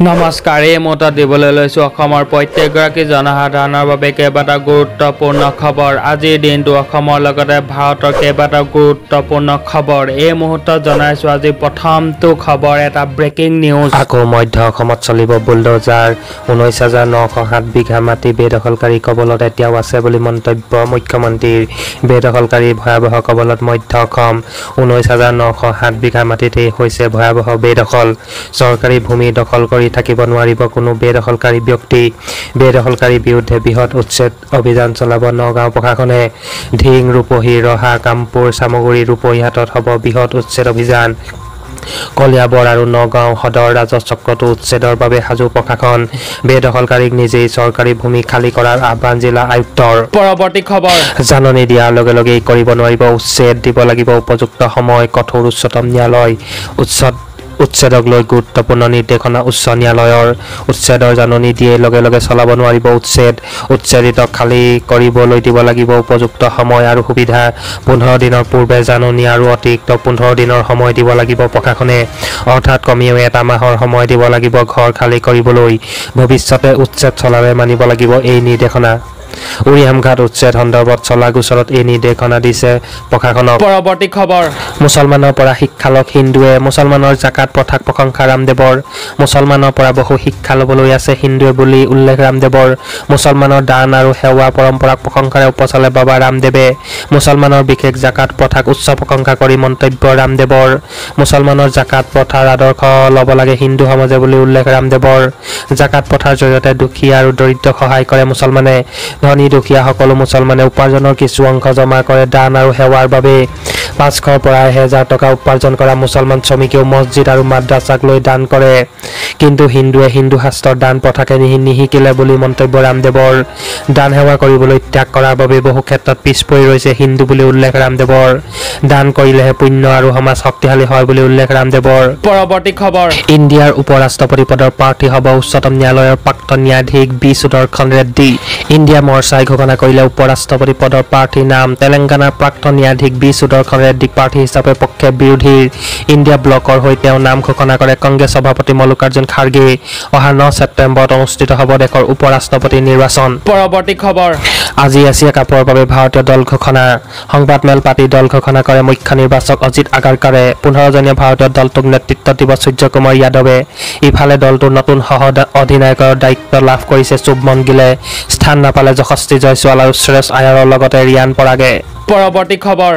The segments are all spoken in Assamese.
নমস্কাৰ, এই মুহূৰ্তত দিবলৈ লৈছোঁ অসমৰ প্ৰত্যেকগৰাকী জনসাধাৰণৰ বাবে কেইবাটাও গুৰুত্বপূৰ্ণ খবৰ। আজিৰ দিনটো অসমৰ লগতে ভাৰতৰ কেইবাটাও গুৰুত্বপূৰ্ণ খবৰ এই মুহূৰ্তত জনাইছোঁ। আজি প্ৰথমটো খবৰ এটা ব্ৰেকিং নিউজ। আকৌ মধ্য অসমত চলিব বুলডজাৰ। 19,907 বিঘা মাটি বেদখলকাৰী কবলত এতিয়াও আছে বুলি মন্তব্য মুখ্যমন্ত্ৰীৰ। বেদখলকাৰীৰ ভয়াৱহ কবলত মধ্য অসম। 19,907 বিঘা মাটিতেই হৈছে ভয়াৱহ বেদখল। চৰকাৰী ভূমি দখল কৰি থাকিব নোৱাৰিব কোনো বেদখলকাৰী ব্যক্তি। বেদখলকাৰীৰ বিৰুদ্ধে বৃহৎ উচ্ছেদ অভিযান চলাব নগাঁও প্ৰশাসনে। ধিং, ৰূপহী, ৰহা, কামপুৰ, চামগুৰি, ৰূপহীহাটত হ'ব বৃহৎ উচ্ছেদ অভিযান। কলিয়াবৰ আৰু নগাঁও সদৰ ৰাজহ চক্ৰটো উচ্ছেদৰ বাবে সাজু প্ৰশাসন। বেদখলকাৰীক নিজেই চৰকাৰী ভূমি খালী কৰাৰ আহ্বান জিলা আয়ুক্তৰ। পৰৱৰ্তী খবৰ। জাননী দিয়াৰ লগে লগেই কৰিব নোৱাৰিব উচ্ছেদ, দিব লাগিব উপযুক্ত সময়। কঠোৰ উচ্চতম ন্যায়ালয়। উচ্ছেদক লৈ গুৰুত্বপূৰ্ণ নিৰ্দেশনা উচ্চ ন্যায়ালয়ৰ। উচ্ছেদৰ জাননী দিয়ে লগে লগে চলাব নোৱাৰিব উচ্ছেদ। উচ্ছেদিতক খালী কৰিবলৈ দিব লাগিব উপযুক্ত সময় আৰু সুবিধা। 15 দিনৰ পূৰ্বে জাননী আৰু অতিৰিক্ত 15 দিনৰ সময় দিব লাগিব প্ৰশাসনে। অৰ্থাৎ কমেও এটা মাহৰ সময় দিব লাগিব ঘৰ খালী কৰিবলৈ। ভৱিষ্যতে উচ্ছেদ চলালে মানিব লাগিব এই নিৰ্দেশনা। উৰিয়ামঘাট উচ্ছেদ সন্দৰ্ভত চলা গোচৰত এই নিৰ্দেশনা দিছে প্ৰশাসনক। পৰৱৰ্তী খবৰ। মুছলমানৰ পৰা শিক্ষা লওক হিন্দুৱে। মুছলমানৰ জাকাত প্ৰথাক প্ৰশংসা ৰামদেৱৰ। মুছলমানৰ পৰা বহু শিক্ষা ল'বলৈ আছে হিন্দুৱে বুলি উল্লেখ ৰামদেৱৰ। মুছলমানৰ দান আৰু সেৱা পৰম্পৰাক প্ৰশংসাৰে উপচালে বাবা ৰামদেৱে। মুছলমানৰ বিশেষ জাকাত প্ৰথাক উচ্চ প্ৰশংসা কৰি মন্তব্য ৰামদেৱৰ। মুছলমানৰ জাকাত প্ৰথাৰ আদৰ্শ ল'ব লাগে হিন্দু সমাজে বুলি উল্লেখ ৰামদেৱৰ। জাকাত প্ৰথাৰ জৰিয়তে দুখীয়া আৰু দৰিদ্ৰক সহায় কৰে মুছলমানে। ধনী দুখীয়া সকলো মুছলমানে উপাৰ্জনৰ কিছু অংশ জমা কৰে দান আৰু সেৱাৰ বাবে। 500ৰ পৰা 1000 টকা উপাৰ্জন কৰা মুছলমান শ্ৰমিকেও মছজিদ আৰু মাদ্ৰাছাক লৈ দান কৰে। কিন্তু হিন্দুৱে হিন্দু শাস্ত্ৰৰ দান প্ৰথাকে নিশিকিলে বুলি মন্তব্য ৰামদেৱৰ। দান সেৱা কৰিবলৈ ত্যাগ কৰাৰ বাবে বহু ক্ষেত্ৰত পিছ পৰি ৰৈছে হিন্দু বুলি উল্লেখ ৰামদেৱৰ। দান কৰিলেহে পুণ্য আৰু সমাজ শক্তিশালী হয় বুলি উল্লেখ ৰামদেৱৰ। পৰৱৰ্তী খবৰ। ইণ্ডিয়াৰ উপ ৰাষ্ট্ৰপতি পদৰ প্ৰাৰ্থী হ'ব উচ্চতম ন্যায়ালয়ৰ প্ৰাক্তন ন্যায়াধীশ বি সুদৰ্শন ৰেড্ডী। ইণ্ডিয়া মৰ্চাই ঘোষণা কৰিলে উপ ৰাষ্ট্ৰপতি পদৰ প্ৰাৰ্থীৰ নাম। তেলেংগানাৰ প্ৰাক্তন ন্যায়াধীশ বি সুদৰ্শন ৰেড্ডীক প্ৰাৰ্থী হিচাপে পক্ষে বিৰোধীৰ। ইণ্ডিয়া ব্লকৰ হৈ তেওঁ নাম ঘোষণা কৰে কংগ্ৰেছ সভাপতি মল্লিকাৰ্জুন খাৰ্গে। অহা 9 ছেপ্টেম্বৰত অনুষ্ঠিত হ'ব দেশৰ উপ ৰাষ্ট্ৰপতি নিৰ্বাচন। পৰৱৰ্তী খবৰ। আজি এছিয়া কাপৰ বাবে ভাৰতীয় দল ঘোষণা। সংবাদমেল পাতি দল ঘোষণা কৰে মুখ্য নিৰ্বাচক অজিত আগাৰকাৰে। 15জনীয়া ভাৰতীয় দলটোক নেতৃত্ব দিব সূৰ্যকুমাৰ যাদৱে। ইফালে দলটোৰ নতুন সহ অধিনায়কৰ দায়িত্ব লাভ কৰিছে শুভমন গিলে। স্থান নাপালে যশস্বী জয়ছোৱাল আৰু শ্ৰেয়স আয়াৰৰ লগতে ৰিয়ান পৰাগে। পৰৱৰ্তী খবৰ।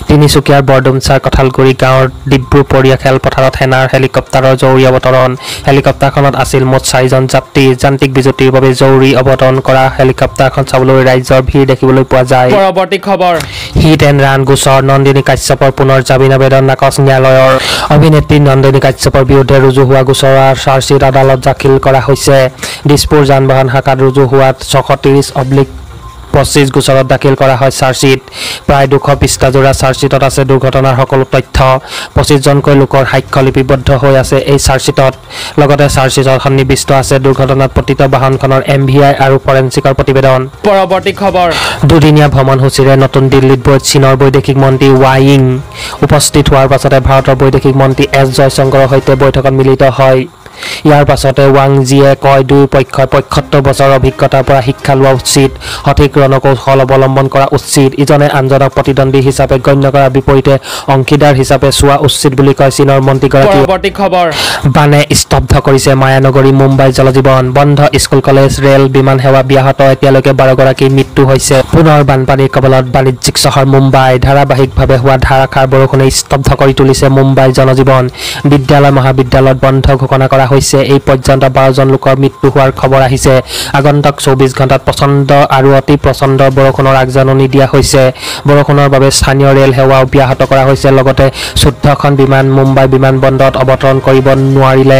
তিনিচুকীয়াৰ বৰডুমচাৰ কঁঠালগুৰি গাঁৱৰ ডিব্ৰুপৰীয়া খেলপথাৰত সেনাৰ হেলিকপ্টাৰৰ জৰুৰী অৱতৰণ। হেলিকপ্টাৰখনত আছিল মুঠ 4জন যাত্ৰী। যান্ত্ৰিক বিজুতিৰ বাবে জৰুৰী অৱতৰণ কৰা হেলিকপ্টাৰখন চাবলৈ ৰাইজৰ ভিৰ দেখিবলৈ পোৱা যায়। পৰৱৰ্তী খবৰ। হিট এণ্ড ৰান গোচৰ নন্দিনী কাশ্যপৰ পুনৰ জামিন আবেদন নাকচ ন্যায়ালয়ৰ। অভিনেত্ৰী নন্দিনী কাশ্যপৰ বিৰুদ্ধে ৰুজু হোৱা গোচৰৰ চাৰ্জশ্বীট আদালত দাখিল কৰা হৈছে। দিছপুৰ যান বাহন শাখাত ৰুজু হোৱা 630/25 গোচৰত দাখিল কৰা হয় চাৰ্জশ্বীট। প্ৰায় 200 পৃষ্ঠাজোৰা চাৰ্জশ্বীটত আছে দুৰ্ঘটনাৰ সকলো তথ্য। 25জনকৈ লোকৰ সাক্ষ্য লিপিবদ্ধ হৈ আছে এই চাৰ্জশ্বীটত। লগতে চাৰ্জশ্বীটত সন্নিৱিষ্ট আছে দুৰ্ঘটনাত পতিত বাহনখনৰ MVI আৰু ফৰেনচিকৰ প্ৰতিবেদন। পৰৱৰ্তী খবৰ। দুদিনীয়া ভ্ৰমণসূচীৰে নতুন দিল্লীত চীনৰ বৈদেশিক মন্ত্ৰী ৱাং উপস্থিত হোৱাৰ পাছতে ভাৰতৰ বৈদেশিক মন্ত্ৰী এছ জয়শংকৰৰ সৈতে বৈঠকত মিলিত হয়। ইয়াৰ পাছতে ৱাংজীয়ে কয়, দুয়ো পক্ষই 75 বছৰৰ অভিজ্ঞতাৰ পৰা শিক্ষা লোৱা উচিত, সঠিক ৰণকৌশল অৱলম্বন কৰা উচিত। ইজনে আনজনক প্ৰতিদ্বন্দ্বী হিচাপে গণ্য কৰাৰ বিপৰীতে অংশীদাৰ হিচাপে চোৱা উচিত বুলি কয় চীনৰ মন্ত্ৰীগৰাকীয়ে। পৰৱৰ্তী খবৰ। বানে স্তব্ধ কৰিছে মায়ানগৰী মুম্বাই জলজীৱন। বন্ধ স্কুল, কলেজ, ৰেল, বিমান সেৱা ব্যাহত। এতিয়ালৈকে 12গৰাকীৰ মৃত্যু হৈছে। পুনৰ বানপানীৰ কবলত বাণিজ্যিক চহৰ মুম্বাই। ধাৰাবাহিকভাৱে হোৱা ধাৰাসাৰ বৰষুণে স্তব্ধ কৰি তুলিছে মুম্বাইৰ জনজীৱন। বিদ্যালয়, মহাবিদ্যালয়ত বন্ধ ঘোষণা কৰা হৈছে। এই পৰ্যন্ত 12জন লোকৰ মৃত্যু হোৱাৰ খবৰ আহিছে। আগন্তুক 24 ঘণ্টাত প্ৰচণ্ড আৰু অতি প্ৰচণ্ড বৰষুণৰ আগজাননী দিয়া হৈছে। বৰষুণৰ বাবে স্থানীয় ৰেল সেৱাও ব্যাহত কৰা হৈছে। লগতে 14খন বিমান মুম্বাই বিমানবন্দৰত অৱতৰণ কৰিব নোৱাৰিলে।